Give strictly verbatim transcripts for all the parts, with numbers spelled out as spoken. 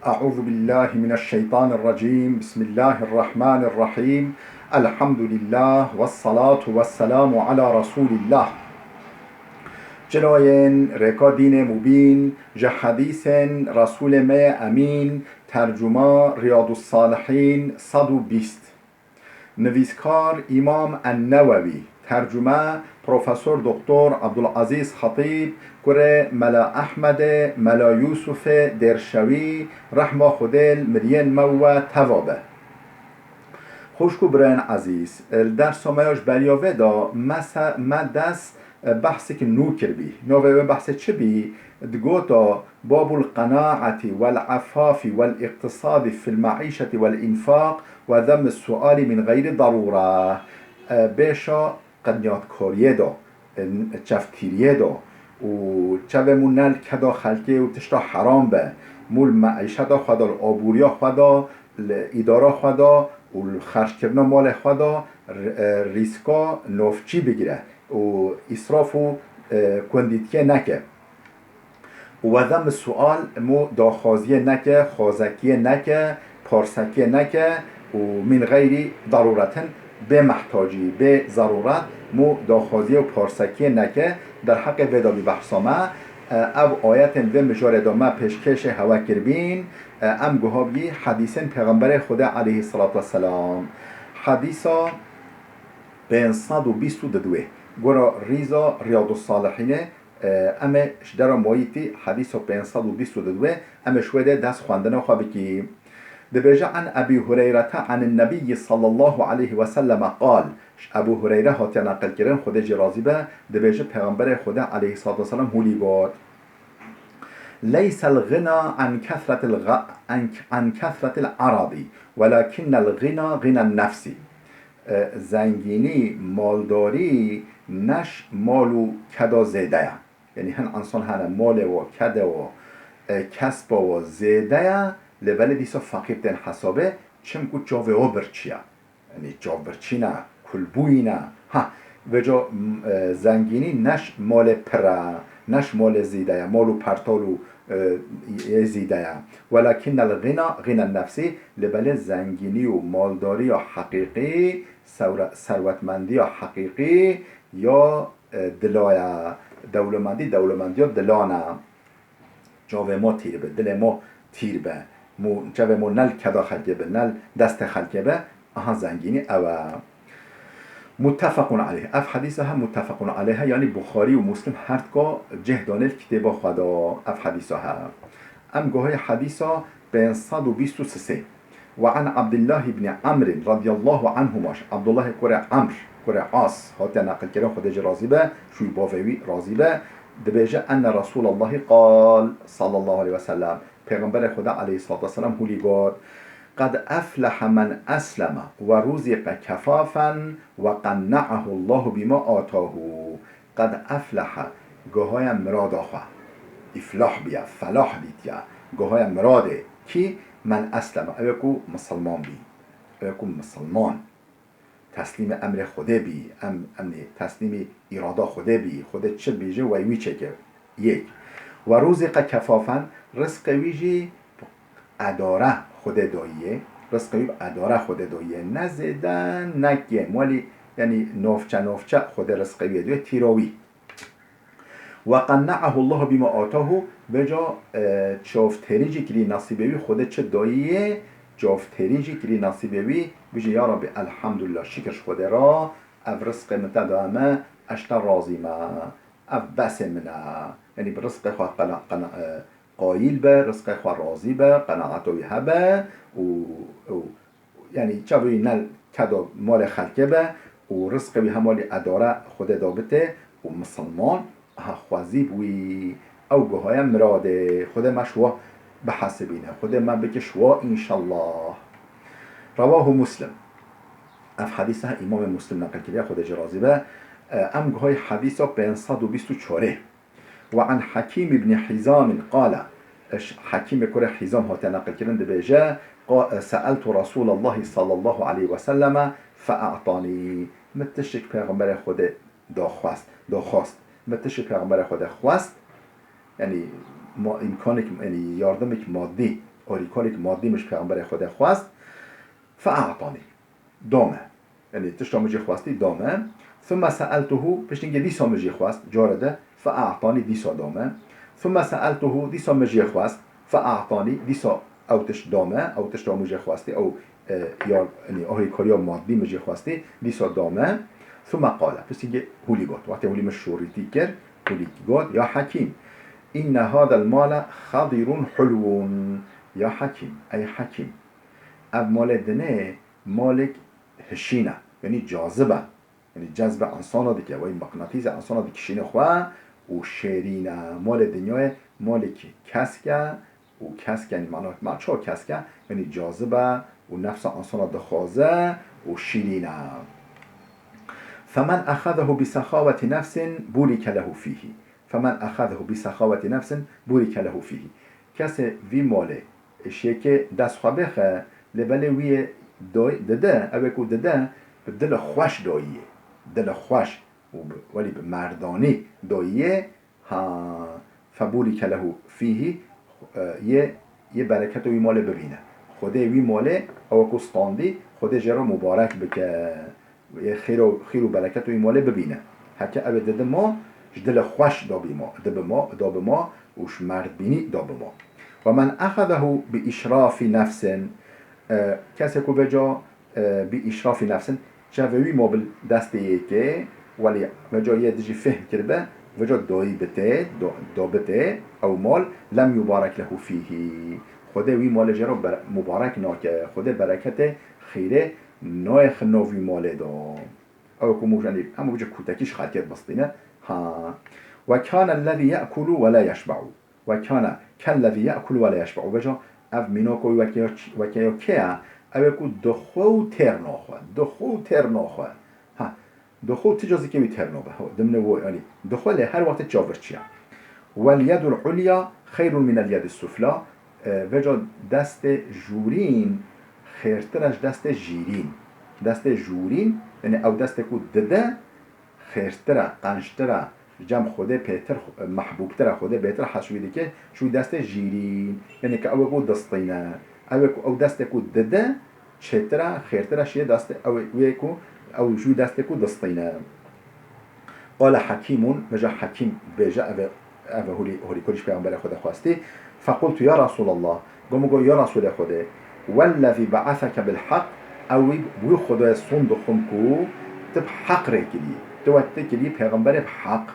أعوذ بالله من الشيطان الرجيم. بسم الله الرحمن الرحيم. الحمد لله والصلاة والسلام على رسول الله. Çilayên rêka dînê mubîn, ji hedîsên Resûlê me yê Emîn, tercuma Riyadus Salihîn sed û bîst. Nivîskar Îmam En-Newewî, tercume Profesor Doktor Abdulazîz Xetîb, kurê Mela Ehmedê, Mela Yûsufê Dêrşewî, rehma Xwedê li miriyên me û we teva be. Xwişk û birayên ezîz, li dersa me ya ji beriya vê de me se-, me dest, e, behsekî nû kiribî. Navê wê behsê çi bî? Digota: باب القناعة والعفاف والاقتصاد في المعيشة والإنفاق وذم السؤال من غير ضرورة. E, bêşa qenyatkariyê de, e, çavtîriyê de û çavê mû ne li keda xelkê û tişta heram be, mû li meîşeta xwe de, li aboriya xwe de, li îdara xwe de û li xerckirina malê xwe de r-, e, rîska navçî bigire û îsraf û, e, kundîtiyê neke. Û وذم السؤال, mû daxwaziyê neke, xwazekiyê neke, parsekiyê neke û من غير ضرورة, bê mehtacî, bê zerûret, mû daxwaziyê û parsekiyê neke. Derheqê vê de bî behsa me. E, ev ayetên vê mijarê de me pêşkêşê hewe kiribîn. E, em guha bî hedîsên Pêxemberê Xwedê aleyhisselatu vesselam. Hedîsa pênc sed û bîst û diduê. Gora rîza Riyadus Salihînê, e, em ê ji dera mayîtî hedîsa pênc sed û bîst û diduê, em ê ji wê de dest xwendina xwe bikî. Dibêje: عن أبي هريرة عن النبي صلى الله عليه وسلم قال. Ji Ebû Hureyre hatiye neqilkirin, Xwedê jê razî be, dibêje Pêxemberê Xwedê aleyhisselatu vesselam hûlî got: ليس الغنى عن كثرة الغ-، عن، عن كثرة العرض، ولكن الغنى غنى النفس. E, zengînî, maldarî, ne ji mal û keda zêde ye. Yanî hin însan hene malê wa, kedê wa, e, kespa wa zêde ye, lê belê dîsa feqîr tên hesabê, çimku çavê wa birçî ye. Yanî çavbirçî ne, kulbûyî ne. Ha, vêca, m-, e, zengînî ne ji malê pir e, ne ji malê zêde ye, mal û pertal û, e, yê zêde ye. ولكن الغنى غنى النفس, lê belê zengînî û maldariya heqîqî, sewre-, serwetmendiya heqîqî ya, e, dila ye, dewlemendî, dewlemendiya dilan e. Çavê mo tîr be, dilê mo tîr be. Mo, çavê mo ne li keda xelkê be, ne li destê xelkê be, aha zengînî ew e. Muttefaqun aleyh. Ev hedîsa he muttefaqun aleyh e, yanî Buxarî û Muslim her dika cih danê li kitêba xwe de ev hedîsa he. Em guhayê hedîsa pênc sed û bîst û sê. وعن عبد الله بن عمرو رضي الله عنهما, ji Abdullahê kurê Emr, kurê As, hatiye neqilkirin, Xwedê jê razî be, ji wî bavê wî razî be, dibêje: أن رسول الله قال صلى الله عليه وسلم, Pêxemberê Xwedê aleyhisselatu vesselam hûlî got: قد أفلح من أسلم ورزق كفافا وقنعه الله بما آتاه. قد أفلح, gihaye mirada xwe. Îflah bîye, felah dîtiye. Gihaye miradê. Kî? Men esleme, ew ê ku misilman bî. Ew ê ku misilman. Teslîmê emrê Xwedê bî. Em, em ê teslîmî îrada Xwedê bî. Xwedê çi bêje, wey wî çêke. Yek. ورزق كفافا, rizqê wî jî edare Xwedê dayî yê, rizqê wî bi edare Xwedê dayî yê. Ne zêde, ne kêm. Welî, yanî navçe navçe Xwedê rizqê wî yê dayî, tîra wî. وقنعه الله بما آتاه, vêca, e, çavtêrî jî kirî nesîbê wî, Xwedê çi dayî yê, çavtêrî jî kirî nesîbê wî, bijî: Ya Rabbî, elhamdulillah, şikir ji Xwedê re, ev rizqê min te daye me, ez ji te razî me, ev besê min e. Yanî bi rizqê xwe qena-, qena-, e, qayîl be, rizqê xwe razî be, qenaeta wî hebe û, û, yanî çavê wî ne keda malê xelkê be û rizqê wî hema lî edare Xwedê da bite û misilman, aha xwezî bi wî, ew guhaye miradê. Xwedê me ji wa bihesibîne, Xwedê me bike ji wa înşallah. Rewahu Muslim. Ev hedîsa Îmamê Muslim neqil kiriye, Xwedê jê razî be. E, em guhayê hedîsa pênc sed û bîst û çarê. وعن حكيم بن حزام قال, ji Hekîmê kurê Hîzam hatiye neqilkirin, dibêje: قا-، سألت رسول الله صلى الله عليه وسلم فأعطاني. Min tiştek Pêxemberê Xwedê daxwest, daxwast. Min tiştek Pêxemberê Xwedê xwest, yanî ma-, îmkanek, yanî yardimekî madî, harîkarek madî min ji Pêxemberê Xwedê xwest, fe e'tanî, da me. Yanî tişta min jê xwestî, da me. Thumme se'eltuhu, piştî hingê dîsa min jê xwest, care de, fe e'tanî, dîsa da me. Thumme se'eltuhu, dîsa min jê xwest, fe e'tanî, dîsa ew tişt da me, ew tişta min jê xwestî, ew, e, ya, yanî harîkariya madî min jê xwestî, dîsa da me. Thumme qale, piştî hingê hûlî got. Wextê hûlî min şorîtî kir, hûlî got, ya Hekîm, inne hadel male xedirun hulwun. Ya Hekîm, ey Hekîm, ev malê dinê malek hişîn e, yanî cazib e. Yanî cezbe insana dike, wey miqnatîsê insana dikişîne xwe û şêrîn e. Malê dinyayê malek kesk e û kesk, yanî mana, ma çawa kesk e? Yanî cazib e û nefsa insana dixwaze û şîrîn e. Femen exezehu bi sexaweti nefsin burike lehu fîhî. Femen exezehu bi sexaweti nefsin burike lehu fîhî. Kesê vî malê şêkê dest xwe bêxe, lê belê wî yê doy-, dide, ew ê ku dide, bi dile xweş doyî yê. Dile xweş û bi, welî bi merdanî doyî yê, ha, feburike lehu fîhî, e, yê, yê bereketo wî malê bibîne. Xwedê wî malê, ew ku standî, Xwedê jê re mubarek bike. Yê xêr û, xêr û bereketo wî malê bibîne. Heke ew ê didi ma, ji dile xweş dabî ma, dibi ma, dabi ma û ji merdbînî dabi ma. Ve men exezehu bi îşrafî nefsin, e, kesê ku vêca, e, bi îşrafî nefsin, çavê wî ma bi destê yekê, welî vêca yê dijî fêhm kiribe, vêca dayî bitê, do-, dabitê, ew mal, lem yubarek lehu fîhî. Xwedê wî malê jê re ber-, mubarek nake. Xwedê bereketê, xêrê nayê xina vî malê de. Ew ku mûj, yanî, em bêje kutekî ji xelkê dibistîne. Ha. Ve kâne lezî ye'kulu ve la yeşbe'u. Ve kâne kellezî ye'kulu ve la yeşbe'u. Vêca ev mînako weke ya ç-, weke ya kê ye? Ew ê ku dixwe û têr naxwe. Dixwe û têr naxwe. Ha. Dixwe û ti cazî kê wî têr nabe. Ha, dimne wo, yanî, dixwe lê her wextê çav vir çi ye. Wel yedul ulya xeyrun minel yedis sufla. E, vêca destê jûrîn xêrtir e ji destê jîrîn. Destê jûrîn, yanî ew destê ku dide, xêrtir e, qençtir e, ji cem Xwedê pêtir, mehbûbtir e, Xwedê bêtir hez ji wî dike, ji wî destê jîrîn. Yanî ke ew ê ku distîne, ew ê ku ew destê ku dide, çêtir e, xêrtir e, şiyê destê ew ê, wê ku ew ji wî destê ku distîne. Qale Hekîmun, vêca Hekîm dibêje, ev ê, ev ê hûrî-, hûrîkorî ji Pêxemberê Xwedê xwestî. Fequltu ya Resûlallah, got min got, ya Resûlê Xwedê, wellezî be'eseke bil heq, ew wî, wî Xwedayê sond dixwim ku tu bi heq rê kirî. Tu wek tu kirî Pêxemberê bi heq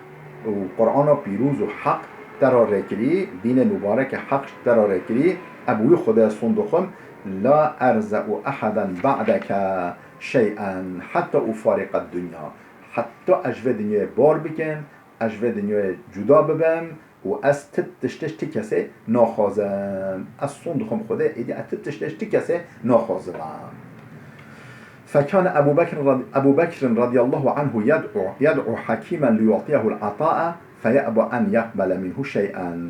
û Qur'ana pîroz û heq te re rê kirî, dînê mubareke heq te re rê kirî, ev wî Xwedayê sond dixwim, la erze'u eheden ba'deke şey'en hetta ufariqed dunya. Heta ez ji vê dinyayê bar bikim, ez ji vê dinyayê cuda bibim û ez ti tiştê ji ti kesê naxwazim. Ez sond dixwim Xwedê, êdî ez ti tiştê ji ti kesê naxwazim. Fekane Ebu Bekr rad-, Ebu Bekrin radiyallahu anhu yed'u, yed'u Hakimen liyu'tiyehul ata'a feye'ba en yeqbele minhu şey'en.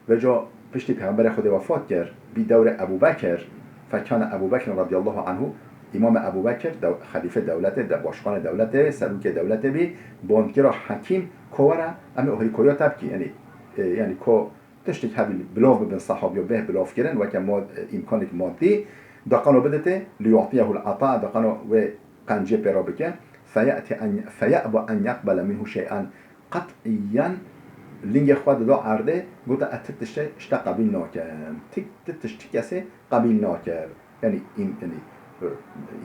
Vêca piştî Pêxemberê Xwedê wefat kir, bî dewrê Ebû Bekir, fekane Ebû Bekir radiyallahu anhu, Îmamê Ebû Bekir, dew-, xelîfê dewletê, de-, başkanê dewletê, serokê dewletê bî, bond kira Hekîm, ko were, em ê harîkariya te bikî, yanî, e, yanî ko tiştek hebî bilov bibin sehabiya bêh bilov kirin, weke ma-, e, îmkanek madî, daqano biditê, liyu'tiyehul ata, daqano wê qenciyê pê re bike, feye'ti en, feye'ba en yeqbele minhu şey'en, qet'iyen lingê xwe dida erdê, gote, ez ti tiştê ji te qebîl nakim. Ti, ti tişt ti kesê qebîl nake. Yanî, im-, yanî, e,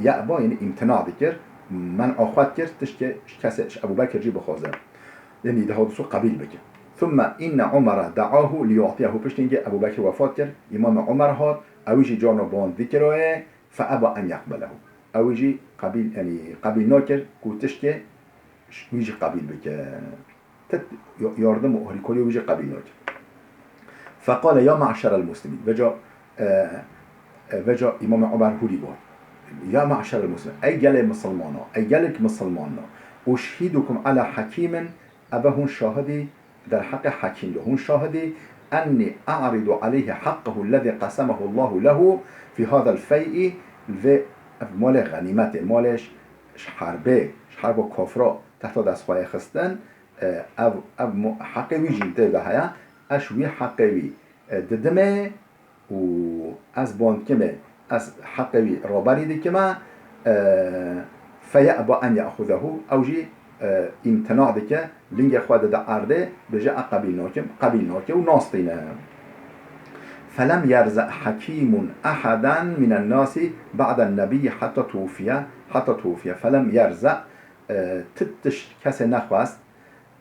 ye'ba, yanî îmtina dikir, men'a xwe dikir, tiştê ji kesê, ji Ebû Bekir jî bixwaze. Yanî, di hadiso qebîl bike. Thumme inne Umara da'ahu liyu'tiyehu. Piştî hingê Ebû Bekir wefat kir, Îmamê Umer hat, ew jî carna bond dikirayê, fe'eba en yeqbelehu. Ew jî qebîl, yanî qebîl nakir ku tiştê wî jî qebîl bike. Tit yardim û harîkariya wî jî qebîl nakir. Feqale ya me'şerel muslimîn. Vêca, e, e, vêca Îmamê Umer hûrî got. Ya me'şerel muslimîn. Ey gelê misilmana, ey gelek misilmana. Uşhidukum ala Hekîmin, eve hûn şahidî derheqê Hekîm de. Hûn şahidî, ennî a'ridu aleyhi haqqehu lezî qesemehu Allahu lehu fî hazel fey'i, vê ev malê xenîmetê, malê ş-, ji herbê, ji herba kafra tehta dest xwe yê xistin, e, ev, ev mo-, heqê wî jî tê de heye, ez wî heqê wî, e, didimê û Ez bond kimê, ez heqê wî raberî dikime, e, feyeba en ya'xuzehu, ew jî, e, îmtina dike, lingê xwe dide erdê, bêje, "Ez qebîl nakim", qebîl nake û nastîne. Felem yerze hekîmun eheden minen nasi ba'den nebiyyi hetta tuwuffiye, hetta tuwuffiye. Felem yerze, e, ti tişt kesê nexwest,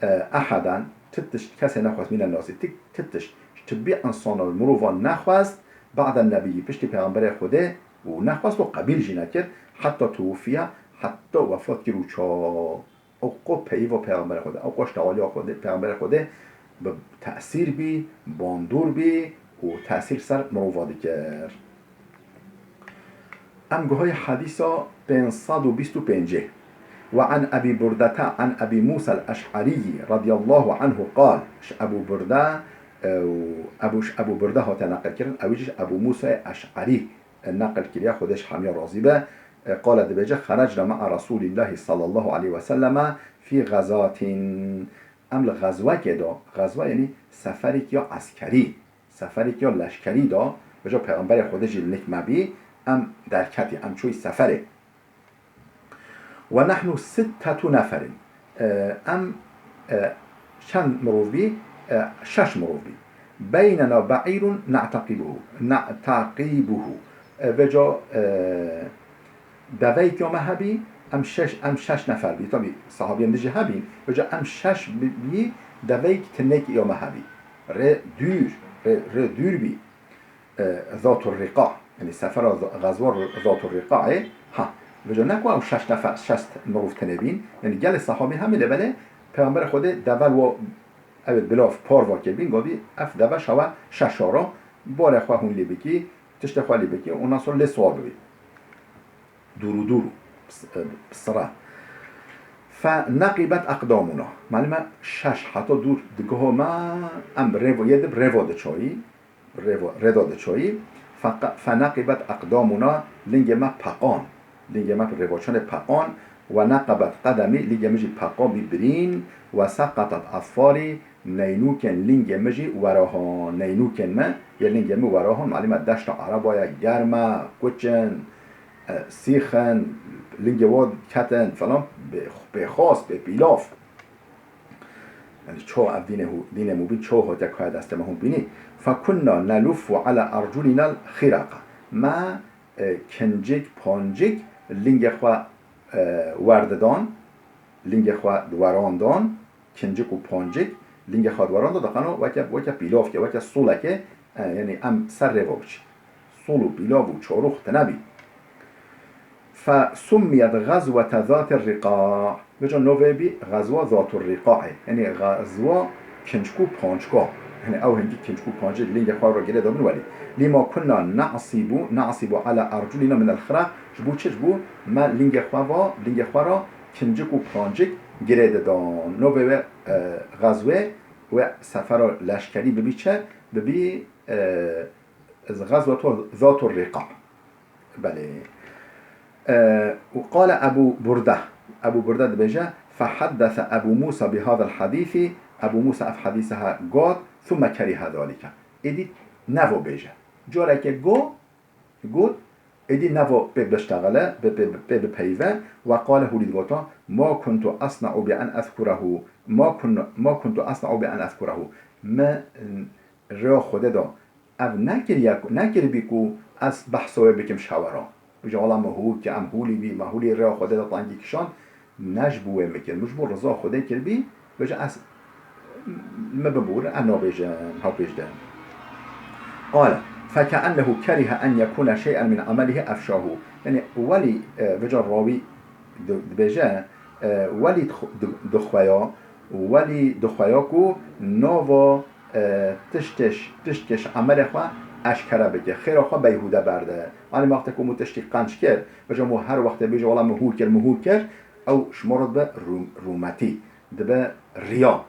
e, eheden, ti tişt kesê nexwest, mînen nasî, ti-, ti tişt, ji tibbî însanan, mirovan nexwest, ba'den nebiyyi, piştî Pêxemberê Xwedê û nexwest û qebîl jî nekir, hetta tuwuffiye, hetta wefat kir û çap. Ew qo peyva Pêxemberê Xwedê, ew qo ji tewaliya Xwedê, Pêxemberê Xwedê bi tesîr bî, bandor bî û tesîr ser mirova dikir. Em guhayê hedîsa pênc sed û bîst û pêncê. Ve an Ebî Burdete an Ebî Musa el-Eş'erî radiyallahu anhu qal, ji Ebû Burde, e, û Ebû, ji Ebû Burde hate neqilkirin, ew jî ji Ebû Musayê Eş'erî, e, neqil kiriye, Xwedê ji hemiya razî be. E, qale dibêje, "Xerecna ma'a Resûlîllahî sallallahu aleyhi ve selleme fî xezatin." Em li xezwekê de, xezwe yanî seferek ya eskerî, seferek ya leşkerî de, vêca Pêxemberê Xwedê jî li nik me bî, em derketî, em çûyî seferê. "Ve nehnu sittetu neferin." E, em, e, çend mirov bî? E, şeş mirov bî. "Beynena be'îrun na'teqîbuhu, na'teqîbuhu." E, vêca, e, deveyek ya me hebî, em şeş, em şeş nefer bî. Tabî, sehabiyên din jî hebî. Vêca em şeş bi-, bî, deveyek tinêk ya me hebî. Rê dûr, rê, rê dûr bî. E, Zatur Rîqa. Yanî sefera Z-, Xezwa Zatur Rîqaê. Ha, vêca ne ku ew şeş nefer, şeş mirov tinê bîn. Yanî gelê sehabî hemî lê belê Pêxemberê Xwedê devel wa, ew ê bilav par va kiribîn, gotî, "Ev deve şewe şeş şaro, barê xwe hûn lê bikî, tiştê xwe lê bikî, ondan sonra lê siwar bibî." Dûr û dûr, pis-, e, pisira. "Fe neqibet eqdamuna." Malum e şeş heta dûr digiho me, em rêvo yê dib rêvo diçoyî. Rêvo-, rêdo diçoyî. Feqa-, feneqibat eqdamuna, lingê me peqan. Lingê me rêvoçanê peqan. Ve neqabat qedemî, lingê min jî peqan bî birîn. Ve seqatat azfarî, neynûkên lingê min jî werahan. Neynûkên me yê lingê min werahan. Malî me deşta Ereba ye, germ e, kuç in, e, sîx in, lingê wan ketin falan, bê, bêxas, bê pîlav. Yani ço ev dînê hû-, dînê mubîn ço hote kaya destê me hûn bînî. Fekunna neluffu ala erculina l-xiraqa. Me, e, kincik, pancik lingê xwe, e, werdidan, lingê xwe diwerandan, kincik û pancik lingê xwe diwerandan, dixano weke, weke pîlavkê, weke solekê, e, yani em ser rêva biçin. Sol û pîlav û çarox tine bî. Fesummiyet Xezwete Zatir Rîqa. Vêca novê bî Xezwa Zatur Rîqaê. Yanî Xezwa Kincik û Pancika. Yanî ew hingî kincik û pancik lingê xwe re girê dabin welî. Lima kunna na'sibu, na'sibu ala erculina min el-xiraq. Ji bo çi? Ji bo me lingê xwe va, lingê xwe re kincik û pancik girê didan. Novê wê, e, xezwê, wê sefera leşkerî bibî çi? Bibî, e, Xezweta Zatur Rîqa. Belê. E, û qale Ebû Burde. Ebû Burde dibêje, "Fehaddese Ebû Mûsa bi hazal hadîsî." Ebû Mûsa ev hadîse ha got, "Thumme kerihe zalike." Êdî nevo bêje. Careke go, got, êdî nevo pê biştexile, pê, pê, pê bipeyive. Ve qale hûlî digota, "Ma kuntu asna'u bi en ezkurehu. Ma kun-, ma kuntu asna'u bi en ezkurehu." Me, rêya Xwedê de ev nekiriye ku, nekiribî ku ez behsa wê bikim ji hewe re. Bêje, wela me hûr kir, em hûlî bî, me hûlî rêya Xwedê de tengî kişand, ne ji bo wê min kir. Min ji bo riza Xwedê kiribî, bêje ez min bibûr, em nabêjin, hewpêş de. Qale, "Fekeennehu kerihe en yekûne şey'en min amelihi efşahu." Yanî welî, e, vêca rawî di-, dibêje, e, welî dixu-, di-, dixweya, welî dixweya ku nava, e, tiştê ş-, tiştê ji emelê xwe eşkere bike, xêra xwe beyhûde berde. Anî wextê ku min tiştî qenc kir, vêca min her wextê bêje, "Wela min hûr kir, min hûr kir", ew ji min re dibe rû-, rûmetî, dibe riya,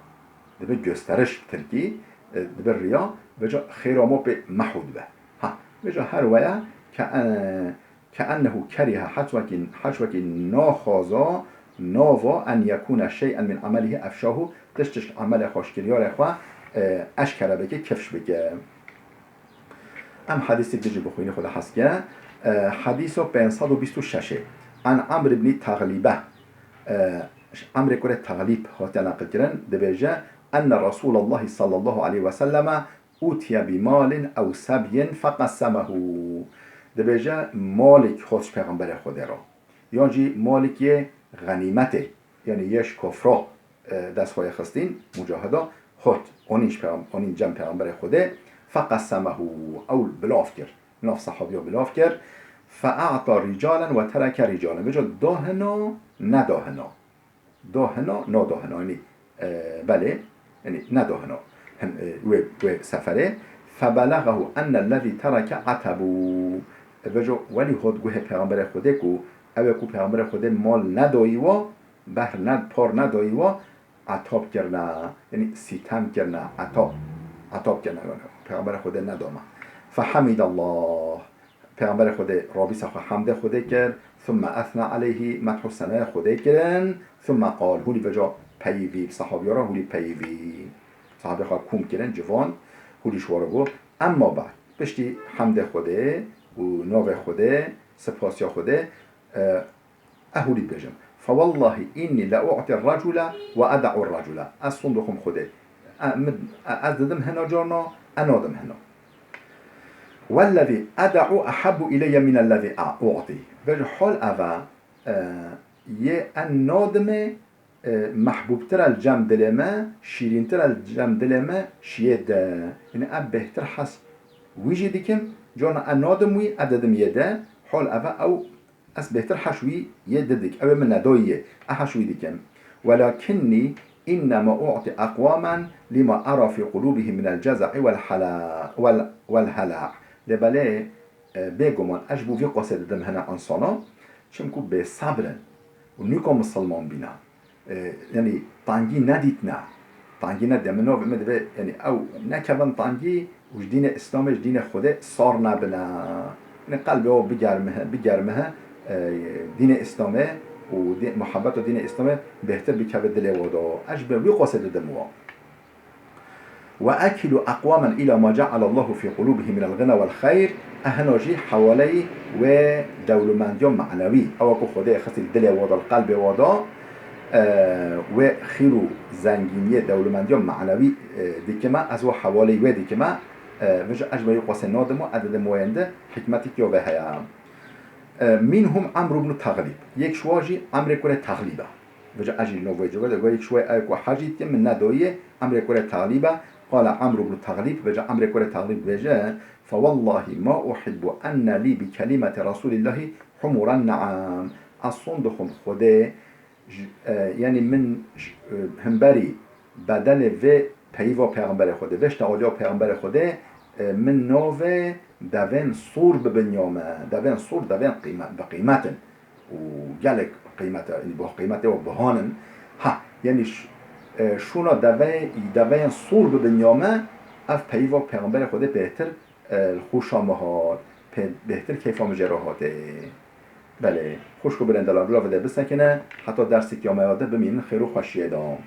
dibe gösteriş bi tirkî, e, dibe riya, vêca xêra min pê mehû dibe. Ha, vêca her weya ke, e, Keennehu kerihe, heç wekî, heç wekî naxwaza, nava en yekûne şey'en min amelihi efşahu, tişt, tişt emelê xwe, ji kiryarê xwe, e, eşkere bike, kifş bike. Em hadîsek din jî bixwînin, Xweda hez ke. E, hadîso pênc sed û bîst û şeş ê. An Amr ibn Taxlîbe. E, ji Amrê kurê Taxlîb hatiye neqilkirin, dibêje, Enne Resûlallahi sallallahu aleyhi ve selleme utiye bi malin ew sebyin feqessemehu. Dibêje, malek hot ji Pêxemberê Xwedê re. Yan jî malek yê xenîmetê, yanî yê ji kofro, e, dest xwe yê xistîn, mucahida, hot, onîn ji pêxem-, onîn cem Pêxemberê Xwedê, feqessemehu, ew bilav kir. Nav sehabiya bilav kir. Fe'ata ricalen ve tereke ricalen. Vêca da hina, neda hina. Da hina, nada hina. Yanî, e, belê, yanî neda hina. Hin, e, wê, wê seferê. Febelexehu ennellezî tereke atebu. E, vêca welî hot guhê Pêxemberê Xwedê ku ew ê ku Pêxemberê Xwedê mal nedayî wa, behr ne, par nedayî wa, etab kirine, yanî sîtem kirine, etab, etab kirine, yanî Pêxemberê Xwedê nedame. Fehemîdallah. Pêxemberê Xwedê rabîsa xwe hemdê Xwedê kir, thumme ethna aleyhî, medh û senaya Xwedê kirin, thumme qal, hûlî vêca peyivî, bi sehabiya re hûlî peyivî. Sehabiya xwe kûm kirin, civan, hûlî ji we re got, emma ba'd, piştî hemdê Xwedê û navê Xwedê, sipasiya Xwedê, e, E hûlî dibêjim. Fewellahî înnî le u'tî recule ve eda'u recule. Ez sond dixwim Xwedê. E, min, e, ez didim hina carna, e nadim hina. Wellezî eda'u ehabbu ileyye minellezî a-, u'tî. Vêca hal ev e, e, yê e nadimê, e, mehbûbtir e li cem dilê me, şîrîntir e li cem dilê me, ji yê de. Yanî e bêhtir hez wî jî dikim, carna e nadim wî, e didim yê de. Hal ev e ew Ez bêhtir heş wî yê didik. Ew ê min nedoyî yê. E heş wî dikim. Welakinnî innema u'tî eqwamen lima era fî qulûbihîm minel ceza'i wel hala-, wel, wel hela'. Lê belê, e, bêguman ez ji bo vî qasê didim hina insana, çimku bêsebr in û nîko misilman bîne. E, yanî tangî nedîtine. Tangî nedîtine. Min navê min divê, yanî ew nekevin tangî û ji dînê Îslamê, ji dînê Xwedê sar nebine. Yanî qelbê wan bigermihe, bigermihe, e, dînê Îslamê û dî-, muhebbeta dînê Îslamê bêhtir bikeve dilê wan de. Ez ji ber wî qasê didim wan. Ve ekîlu eqwamen îla ma ce'alallahu fî qulûbihîm minel ghina wel xeyr, e hina jî hewaleyî wê dewlemendiya manewî, ewa ku Xwedê xistî li dilê wan de, li qelbê wan de, e, wê xîr û zengîniyê dewlemendiya manewî, e, dikime, ez wa hewaleyî wê dikime, e, vêca ez ji ber wî qasê nadim û e didim wê yên de, hikmetik ya vê heye. E, minhum Amr ibn Taxlîb. Yek ji wan jî Amrê kurê Taxlîb e. Vêca ez jî li nav wê civê de, wê yek ji wê ew ku hecî dikin, min nedoyê, Emrê kurê Taxlîb e. Qale Amr ibn Taxlîb, vêca Emrê kurê Taxlîb dibêje, fewellahî ma uhibbu enne lî bi kelîmeti Resûlîllahî humuren ne'am. Ez sond dixwim Xwedê, ji, e, yanî min ji, e, himberî bedelê vê peyva Pêxemberê Xwedê, vê ştewaliya Pêxemberê Xwedê, e, min navê devên sûr bibin ya me. Devên sûr, devên qîme-, bi qîmet in. û gelek qîmete, yanî bi qîmetê û bihan in. Ha, yanî ş-, e, şûna deveyê, deveyên sûr bibin ya me, ev peyva Pêxemberê Xwedê bêhtir, e, li xûşa min hat, pê-, bêhtir keyfa min jê re hatê. Belê, xwişk û birêndelan, bila vê de bisekine, heta dersek ya me ya de bimînin xêr û xweşiyê de.